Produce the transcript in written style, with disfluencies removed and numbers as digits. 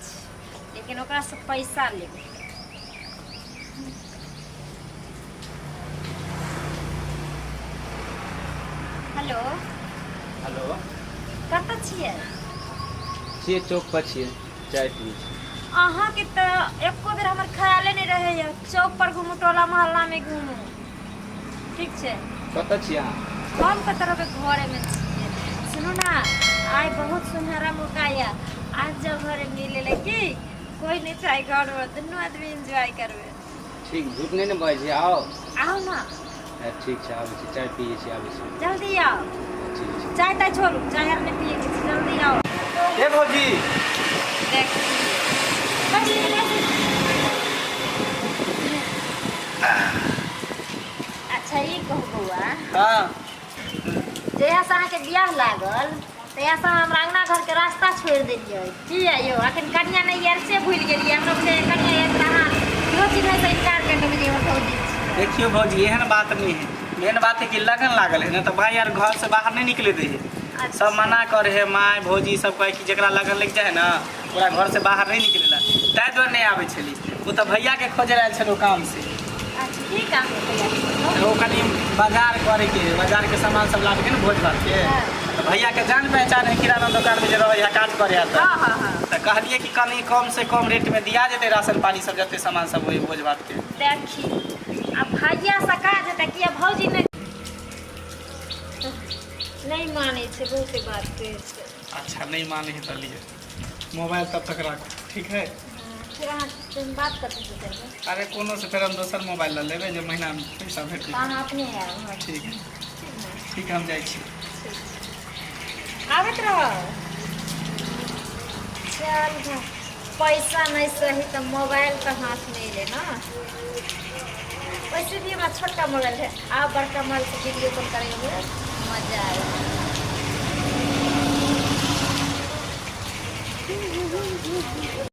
छी, लेकिन ओकरासँ पैसा लेबै। हेलो। हेलो। कतऽ छियै? छियै, चौक पर छियै, चाय पियै छी। अहाँके तऽ एको बेर हमर ख्याले नहि रहैया। चौक पर घुमू, टोला मोहल्लामे घुमू, ठीक छै? कतऽ छियै अहाँ? हम कतऽ रहबै, घरेमे छियै। सुनू ने, आइ बहुत सुनहरा मौका यऽ। आज जाउ घरे मिले ला, की कोई नहि छै घरमे, दुनू आदमी एन्जॉय करबै। ठीक, झूठ नहि ने बजै छी? आउ। आउ ने। ठीक छै, आबै छी, चाय पियै छी, आबै छी। जल्दी आउ। ठीक छै। चाय ताय छोड़ू, चाय आर नहि पियैके छै, जल्दी आउ। ए भौजी। देख, अच्छा ई कहू बौआ। हाँ। जहियासँ अहाँके बियाह लागल तहियासँ अहाँ हमरा अङ्गना घरके रास्ता छोड़ि देलियै। की यौ, अखन कनिया नहि आयल से भूलि गेलियै? हमरा बुझाइए कनिया आयल तऽ अहाँ इहो चिन्हैसँ इनकार करि देबै जे हमर भौजी छी। देखियो भौजी, एहन बात नहीं है। मेन बात है कि लगन लागल है ना, तो भाई यार घर से बाहर नहीं निकले दे है। सब मना करे है, माय भौजी सब कहे कि जकरा लगन लग जाए ना ओकरा घर से बाहर नहीं निकलेला, ताहि दुआरे नहीं आबै छली। ओ तऽ भैया के खोजे आयल छलो काम से। अच्छा, की काम है भैया के? ओ कनि बाजार करे के, बाजार के सामान सब लाबे के ने भोज भात के। तऽ भैया के जान पहचान है किराना दुकान में जे रहे है, काज करे है। तऽ हाँ हाँ हाँ तऽ कहलिए कि कनि कम से कम रेट में दिया जेतै राशन पानी सब, जते सामान सब होय भोज भात के। देखी, अब भैया से काज हेतै कि अब भौजी नहि नहि मानै छै, बहुते बात कहै छै। अच्छा, नहीं माने है तऽ लिए मोबाइल तब तक राखू, ठीक है? फिर अहाँ से बात कथी से करबै? अरे कोनो से, फेर हम दोसर मोबाइल लऽ लेबै जे महीनामे पैसा भेट तऽ अहाँ अपने आयब? हँ। ठीक है। ठीक ने? ठीक, हम जाइ छी। ठीक, आबैत रहो। चल भाई, पैसा नहीं सही तऽ मोबाइल तऽ हाथमे एलै ने। वैसे भी हमरा छोटका मोबाइल है, आब बड़का मोबाइल से वीडियो कॉल करेंगे, मजा आएगा।